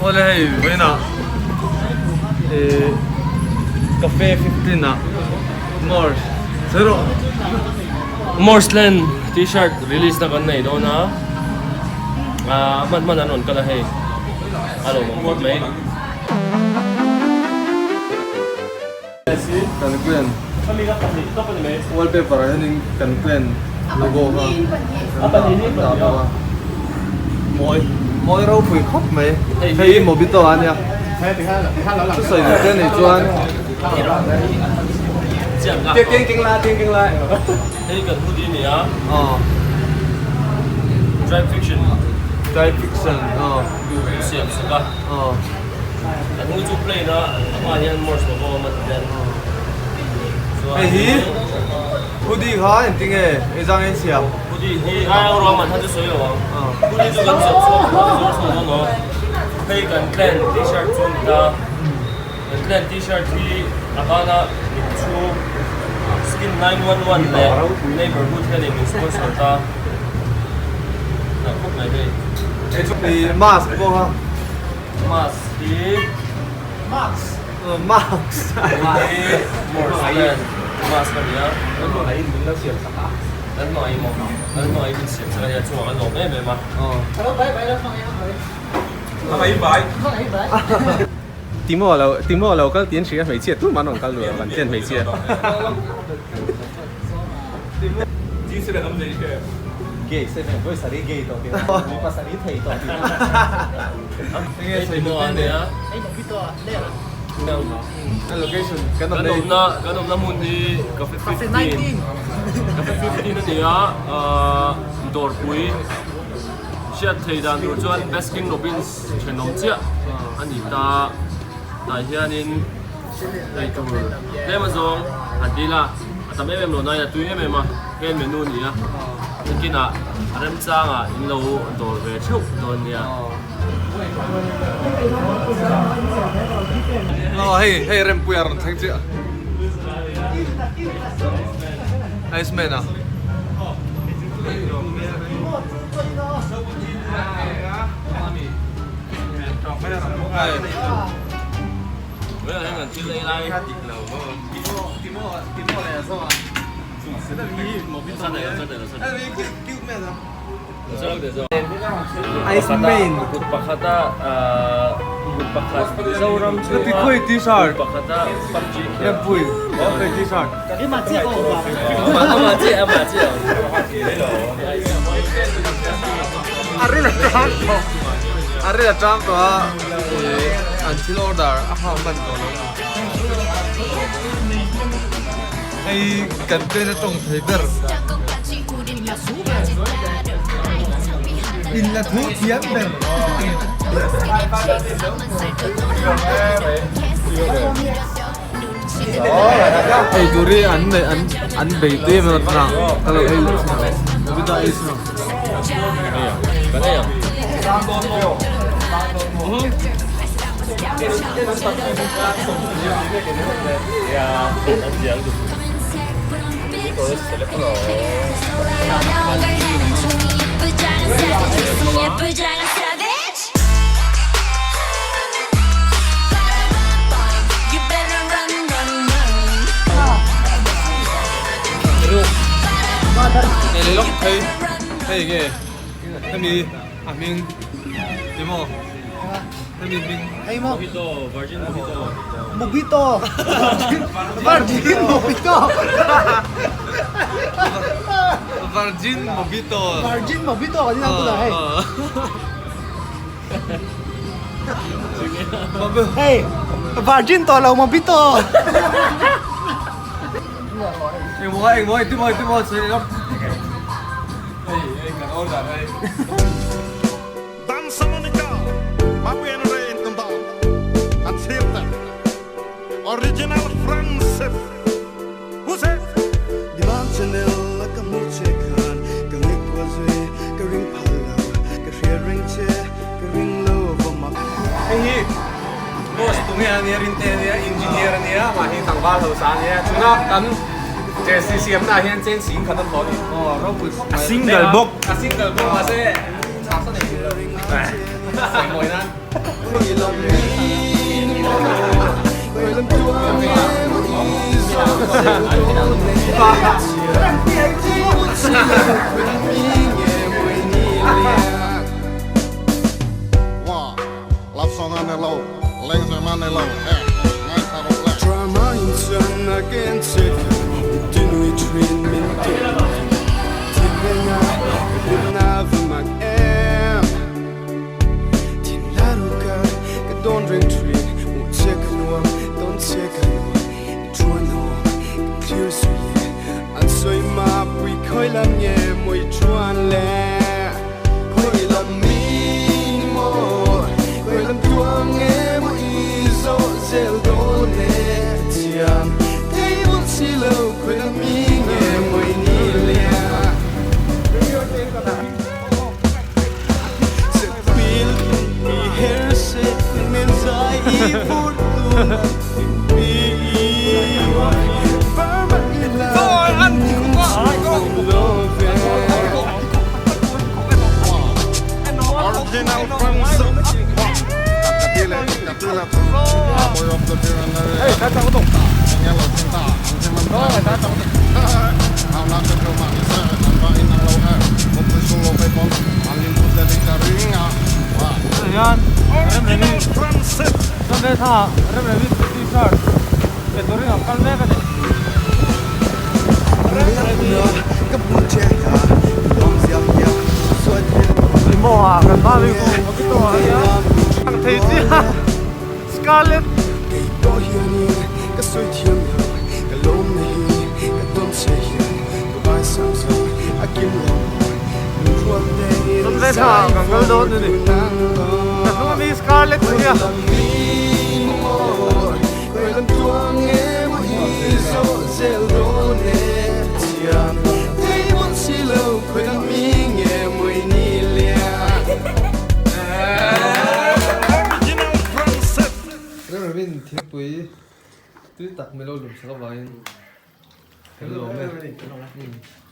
Awle hei vawiinah ih cafe 15 ah Morse sawi rawh. Morse Land t-shirt release na kan nei dawn a, ah hman hman an rawn kal a hei a lawmawm khawp mai. Kan clan wallpaper ah hianin kan clan logo kha an dah bawk a mawi mawi ropui khawp mai hei hi mobito a nia thusawi duh te nei chuan Hei kan hoodie a ni a dry fiction dry fiction siam sak a. A hnung chu plane a a hmaah hian Morse logo a awm a ti hian chuan Hei hi hoodie kha engtin nge ei zang in siam? Hoodie hi a ruah man kha chu sawi lo ang. Hoodie chu kan zawrh chhuak tawh a zawrh chhuak dawn aw. Hei kan clan t-shirt chu a ni ta. Kan clan t-shirt hi a bana min chhu Skin 911 leh Neighborhood hianin min sponsor ta. Hnah khawp mai hei. Hei chu mask pawh kha. Mask hi Mask Mask hi Morse Land mask a ni a Kan hmangaih maw Kan hmangaih min siam sak a nia chungah kan lawm em em a. Timo lo Timo lo kal tih an hria hmeichhia tumah an rawn kal duh lo kan tian hmeichhia. Gay se ve vawi sarih gay tawh tih na mipa sarih thei tawh tih na. Hei Timo a nia. Location kan awm na kan awm na hmun hi Cafe 15 Cafe 15 a ni a Dawrpui hriat thei dan tur chuan Baskin Robbins thenawm chiah a ni ta tah hianin Ei tur tlem azawng han ti ila a tam em em lo nain a tui em em a, heng menu a ni a, nakinah a remchangah in lo dawr ve theuh dawn nia. Aw hei hei Rempuia a rawn thleng chiah Ice man a. A ril a tang tawh a an thil order a hak hman tawh lo hei kan train a tawng thei ber in la thu thiam ber ei tur hi an an an bei tui em em a ka lo ei leh thin ang Nobita ei thin ang. Hei nge hemi a hming ti maw hemi hming Hei maw Mojito Virgin Mojito Mojito Virgin Mojito Virgin Mojito Virgin Mojito kan inang tunah hei Hei Virgin tawh lo Mojito Engmaw engmaw engtin maw sawi leh lawk. Hei hei kan order hei. Dansa Monica, Mapuian Rain Tunda, an thlir te. Original Friendship. Who's it? Divan channel a ka hmuh che khan ka ngaihtuah zui ka ring phal lo ka hria reng che ka ring lo va mak. Hei hi boss tunge a nia Rinte a nia engineer a nia mah hi tlangval hausa a nia chuna kan jersey siamna ah hian chen sing khat a thaw a ni. Aw ropui khawp mai. A single bawk. A single bawk mahse. Tui tak milo lum sak avangin kan lawm e.